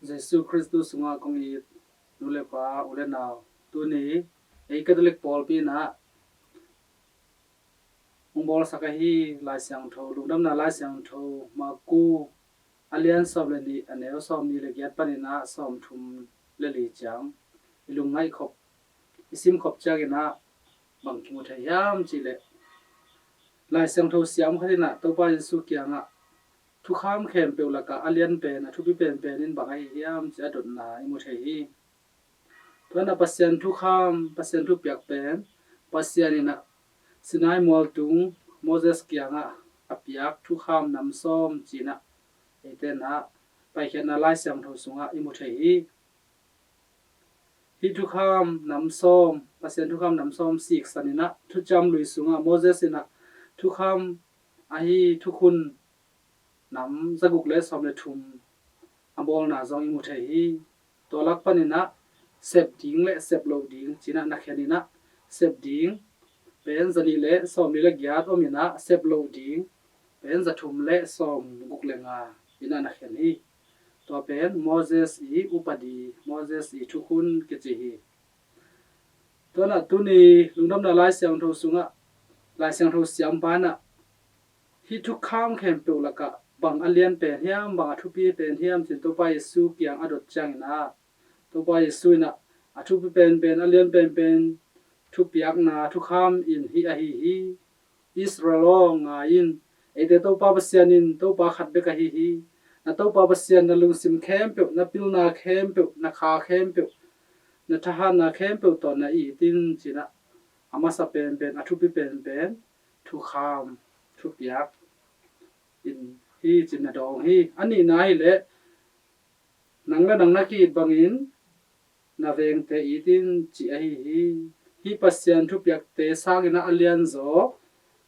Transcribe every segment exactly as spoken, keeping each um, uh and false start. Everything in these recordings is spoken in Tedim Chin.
Jesu Khristu sungah kong it nu le pa, u le nau, tuni ei Catholic pawlpi in ah hong bawlsak ahi Lai Siangtho, Lungdamna Lai Siangtho, Marku a lian sawm le nih, a neu sawmnih le giat panin ah sawmthum le li ciang i lungngaih khop, i sim khop ciangin ah bang kimu thei hiam cih leh, Lai Siangtho siam khat in ah Topa Jesu kiangah thukham khempeuh lakah a lian pen, a thupi penpen in bang ahi hiam cih a dotna i mu thei hi. Tua in ah Pasian thukham, Pasian thupiak pen Pasian in ah Sinai mualtung Moses kiangah a piak thukham nam sawm ci-in ah eite in ah Paikhiatna Lai Siangtho sungah i mu thei hi. Hih thukham nam sawm, Pasian thukham nam sawm siksan in ah Thuciam Lui sungah Moses in ah thukham ahi thukhun nam zaguk le sawm le thum a bawlna zong i mu thei hi. Tua lak panin ah sep ding le sep loh ding ci-in ah na khen in ah, sep ding pen zanih le sawmli le giat om in ah, sep loh ding pen zathum le sawmguk le nga in ah na khen hi. Tua pen Moses i upadi, Moses i thukhun kici hi. Tua in ah tuni Lungdamna Lai Siangtho sungah Lai Siangtho siampa in ah hih thukham khempeuh lakah bang a lian pen hiam, bang a thupi pen hiam ci-in Topa Jesu kiang a dot ciangin ah, Topa Jesu in ah a thupi penpen, a lian penpen thupiakna thukham in hih ahi hi. Israel aw, ngai in, eite Topa Pasian in Topa khat bek ahi hi. Na Topa Pasian na lungsim khempeuh, na pilna khempeuh, na kha khempeuh, na thahatna khempeuh tawh na it in ci-in ah a masa penpen, a thupi penpen thukham, thupiak in hi ci-in na dawng hi. A nihna ahih leh, nang le nang na ki-it bangin na vengte it in cih ahi hi. Hih Pasian thupiakte sangin ah a lianzaw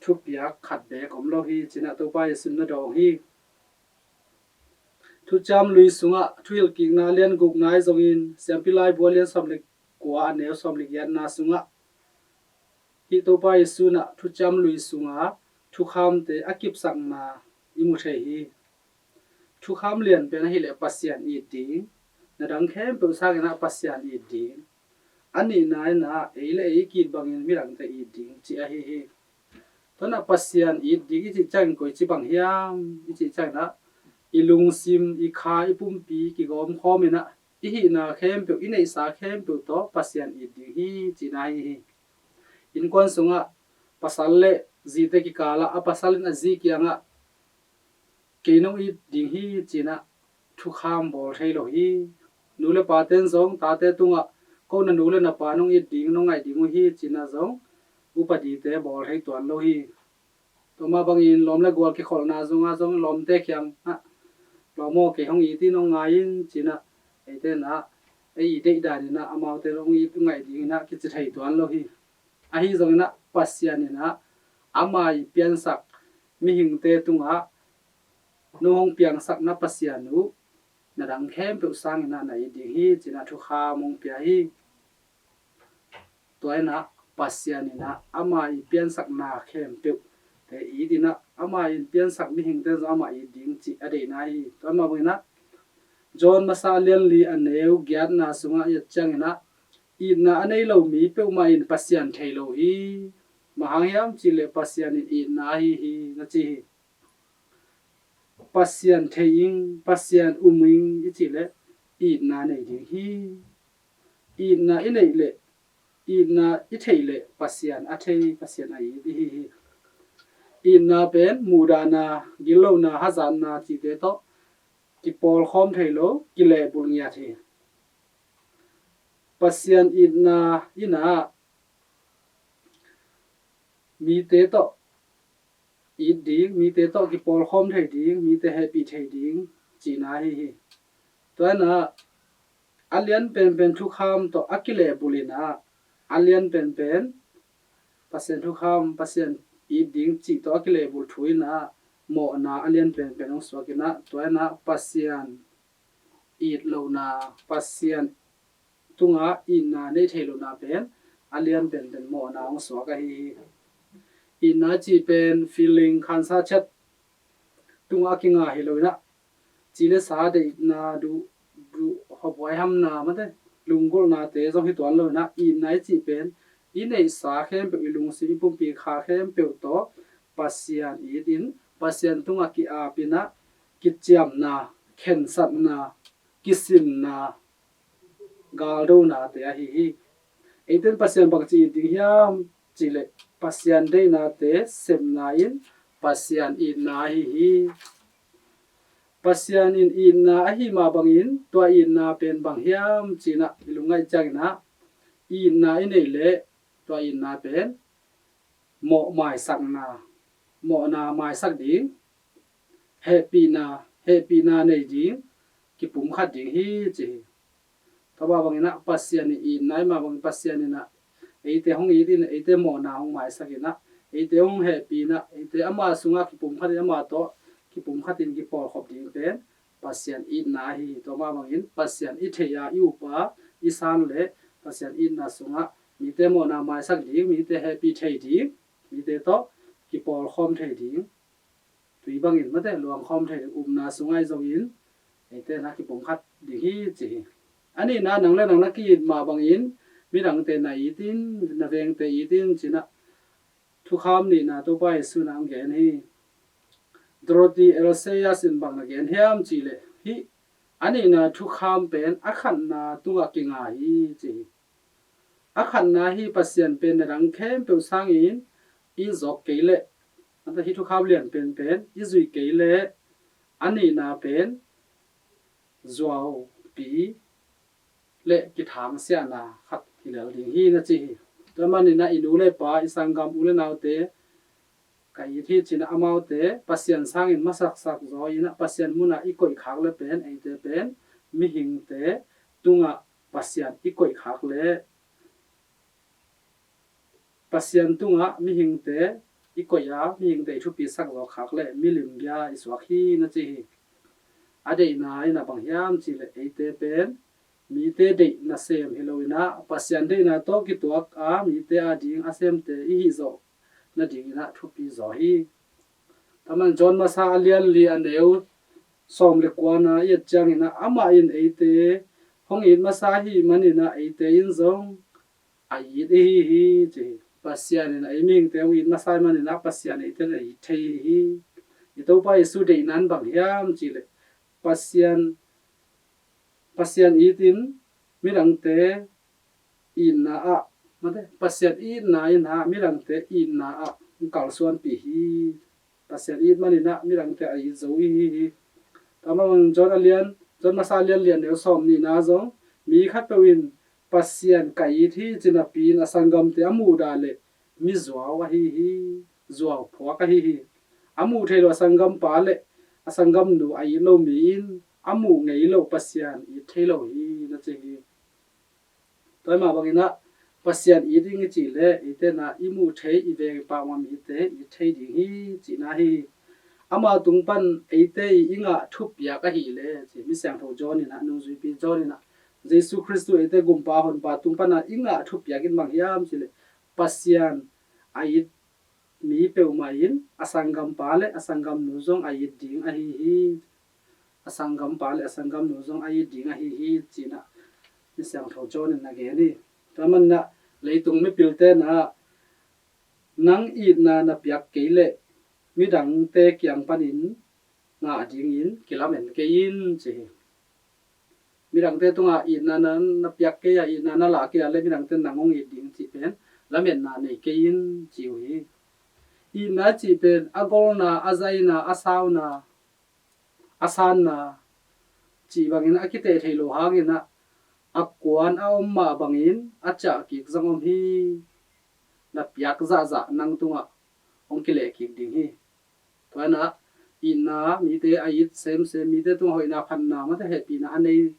thupiak khat beek om lo hi ci-in ah Topa Jesu in na dawng hi. Thuciam Lui sungah Thuhilhkikna a lian gukna ahi zongin Siampi Laibu a lian sawm le kua, a neu sawm le giatna sungah hih Topa Jesu in ah Thuciam Lui sunga thukhamte a kipsakna i mu thei hi. Thukham lian pen ahih leh Pasian it ding, na dang khempeuh sangin ah Pasian it ding. A nihna in ah ei le ei i ki-it bangin midangte it ding cih ahi hi. Tua in ah Pasian it ding i cih ciangin koici bang hiam i cih ciangin ah i lungsim, i kha, i pumpi kigawm khawm in ah i hihna khempeuh, i neihsa khempeuh tawh Pasian it ding hi cihna ahi hi. Innkuan sungah pasal le zite kikalah a pasal in a zi kiangah kei nong it ding hi ci-in ah thukham bawl thei lo hi. Nu le pate'n zong tate tungah ko na nu le na pa nong it ding, nong ngaih ding uh hi ci-in ah zong upadite bawl thei tuan lo hi. Tua mah bangin lawm le gual kikholhna zongah zong lawmte kiangah lawm aw, kei hong it in hong ngai in ci-in ah eite in ah ei i deih danin ah amaute hong it ngaih dingin ah kici thei tuan lo hi. Ahi zongin ah Pasian in ah ama i piansak mihingte tungah nong hong piangsak na Pasian uh na dang khempeuh sangin ah na it ding hi ci-in ah thukham hong pia hi. Tua in ah Pasian in ah ama i piansakna khempeuhte it in ah ama i piansak mihingte zong ama it ding cih a deihna hi. Tua mah bangin ah John masa a lian li a neu giatna sungah i et ciangin ah itna a nei lo mi peuhmah in Pasian thei lo hi. Bang hang hiam cih leh Pasian in itna ahi hi na ci hi. Pasian thei ing, Pasian um ing i cih leh itna nei ding hi. Itna i neih leh, itna i theih leh Pasian a thei, Pasian a it i hi hi. Itna pen muhdahna, gillohna, hazatna cihte tawh kipawlkhawm thei lo, kilehbulh ngiat hi. Pasian itna in ah mite tawh it ding, mite tawh kipawlkhawm thei ding, mite hehpih thei ding cihna ahi hi. Tua in ah a lian penpen thukham tawh a kilehbulh in ah a lian penpen Pasian thukham, Pasian it ding cih tawh a kilehbulh thu in ah mawhna a lian penpen hong suak in ah, tua in ah Pasian it lohna, Pasian tungah itna nei thei lohna pen a lian penpen mawhna hong suak ahi hi. Itna cih pen feeling, khansa ciat tungah a kinga hi lo in ah ci le sa deihna, duh, duh hawmhuai hamna mate lunggulhnate zong hi tuan lo inah, itna i cih pen i neihsa khempeuh, i lungsim, i pumpi kha khempeuh tawh Pasian it in, Pasian tungah ki-ap inah kiciamna, khensatna, kisinna, galdonate ahi hi. Eite in Pasian bangci it ding hiam cihleh, Pasian deihnate sepna in Pasian itna ahi hi. Pasian in itna ahi mah bangin tua itna pen bang hiam ci-inah i lungngaih cianginah, itna i neih leh tua itna pen mawh maisakna, mawhna maisak ding, hehpihna, hehpihna nei ding, kipumkhat ding hi ci hi. Tua mah banginah Pasian in itna ahi mah bangin Pasian inah eite hong it in, eite mawhna hong maisak inah, eite hong hehpih inah, eite ama sungah kipumkhat in, ama tawh kipumkhat in kipawlkhop ding pen Pasian itna ahi hi. Tua mah bangin Pasian i theih a, i up a, i san leh Pasian itna sungah mite mawhna maisak ding, mite hehpih thei ding, mite tawh kipawlkhawm thei ding, tui bangin mate luangkhawm thei ding upna sungah i zongin eite na kipumkhat ding hi ci hi. A nihna, nang le nang na ki-it mah bangin midangte na it in, na vengte it in ci-inah thukham nihna Topa Jesu in hong gen hi. Dorothy L Sayers in bang na gen hiam cihleh, hih a nihna thukham pen a khatna tungah kinga hi ci hi. A khatna hi, Pasian pen na dang khempeuh sangin i zawk kei leh, hih thukham lian penpen i zuih kei leh, a nihna pen zuaupi le kithangsiahna khat hi lel ding hi na ci hi. Tua maninah i nu le pa, i sanggam u le naute ka it hi ci-inah amaute Pasian sangin masaksak zaw inah Pasian munah i koih khak le pen eite pen mihingte tungah Pasian i koih khak le Pasian tungah mihingte i koih a, mihingte i thupisak zaw khak le milim bia i suak hi na ci hi. A deihna inah bang hiam cihleh eite pen mite deih nasem hi lo inah Pasian deihna tawh kituak a, mite ading a semte i hih zawh nadinginah thupi zaw hi. Tua man John masa a lian li a neu sawm le kuana i et cianginah amah in eite hong it masa ahih maninah eite in zong a it i hi hi ci hi. Pasian in ei mihingte hong it masa ahih maninah Pasian eite in a it thei i hi hi. I Topa Jesu deihna in bang hiam cihleh Pasian, Pasian it in midangte itna ah, mate, Pasian itna inah midangte itna ah kalsuanpih hi. Pasian it maninah midangte a it zo i hi hi. Tua mah bangin John a lian, John masa a lian li a neu sawm nihna zong mi khatpeuh in Pasian ka it hi ci napi-in a sanggamte a muhdah leh mi zuau ahi hi, zuau phuak ahi hi. A muh thei lo a sanggampa le a sanggamnu a it lo mi in a muh ngei lo Pasian it thei lo hi na ci hi. Tua mah banginah Pasian it ding i cih leh eite na i muh thei, i veng i pamah mite it thei ding hi cihna hi. Ama tung pan eite i i ngah thupiak ahih leh ci, Misiangtho John inah, nungzuipi John inah Jesu Khristu eite Gumpa Honpa tung pana i ngah thupiak in bang hiam cihleh Pasian a it mi peuhmah in a sanggampa le a sanggamnu zong a it ding ahi hi. A sanggampa le a sanggamnu zong a it ding ahi hi ci-inah Misiangtho John in na gen hi. Tua maninah leitung mipilte na nang itna na piak kei leh midangte kiang panin ngah dingin kilamen kei in ci hi. Midangte tungah itna na, na piak kei a, itna na lah kei a le midangte nang hong it ding cih pen lametna nei kei in ci uh hi. Itna cih pen a golna, a zaina, a sauna, a sanna cih bangin a kiteh thei lo hanginah a kuan a om mah bangin a ciah kik zong om hi. Na piak zahzah nang tungah hong kileh kik ding hi. Tua inah itna, mite a it semsem, mite tungah hoihna, phatna, mate hehpihna a nei,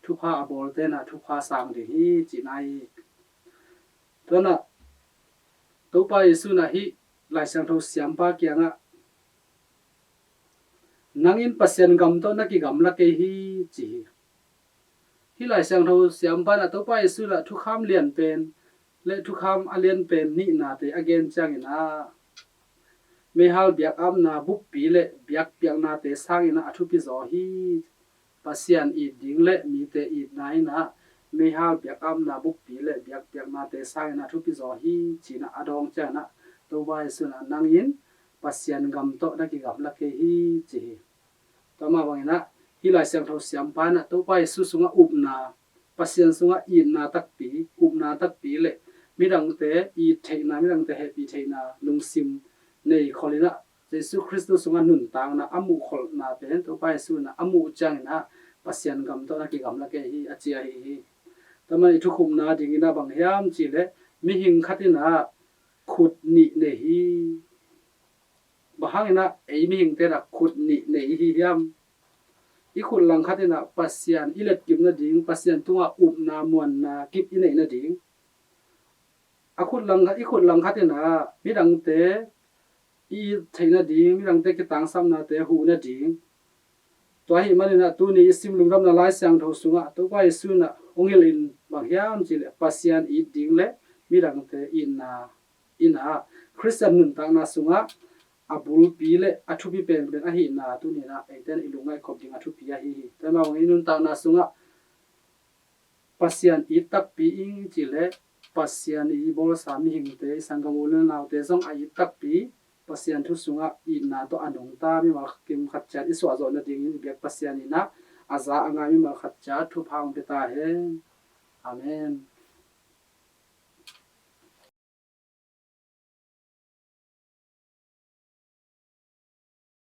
thupha a bawlte na thupha sang ding hi cihna hi. Tua inah Topa Jesu inah hih Lai Siangtho siampa kiangah nang in Pasian gam tawh na kigamla kei hi ci hi. Hih Lai Siangtho siampa inah Topa Jesu inah thukham lian pen le thukham a lian pen nihnate a gen cianginah meihal biakapna buppi le biakpiaknate sanginah a thupi zaw hi. Pasian it ding le mite itna in ah meihal biakapna bukpi le biakpiaknate sangin ah thupi zaw hi, ci-in ah a dawng ciangin ah Topa Jesu in ah, nang in Pasian gam tawh na kigamla kei hi, ci hi. Tua mah bangin ah hih Lai Siangtho siampa in ah Topa Jesu sungah upna, Pasian sungah itna takpi, upna takpi le midangte it theihna, midangte hehpih theihna lungsim nei kholh in ah Jesu Khristu sungah nuntakna a muh kholhna pen Topa Jesu in ah a muh ciangin ah Pasian gam tawh na kigamla kei hi, a ci ahi hi. Tua mah i thukhupna dingin ah bang hiam cih leh mihing khat in ah khut nih nei hi. Bang hangin ah ei mihingte in ah khut nih nei i hi hiam? I khut langkhat in ah Pasian i letkip nading, Pasian tungah upna muanna kip i neih nading, a khut lang, i khut langkhat in ah midangte i it theih nading, midangte kitangsapnate huh nading. Tua ahih manin ah tuni i sim Lungdamna Lai Siangtho sungah Topa Jesu in ah hong hilh in bang hiam cih leh Pasian it ding le midangte itna in ah Khristian nuntakna sungah a bulpi le a thupi penpen ahihna tuni in ah eite in i lungngaih khop ding a thupi ahi hi. Tua mah bangin i nuntakna sungah Pasian it takpi i cih leh Pasian i bawlsa mihingte, i sanggam u le naute zong a it takpi, Pasian thu sungah itna tawh a nungta mimal kim khat ciat i suahzawh nadingin i biak Pasian in ah a za a ngai mimal khat ciat thupha hong pia ta hen. Amen.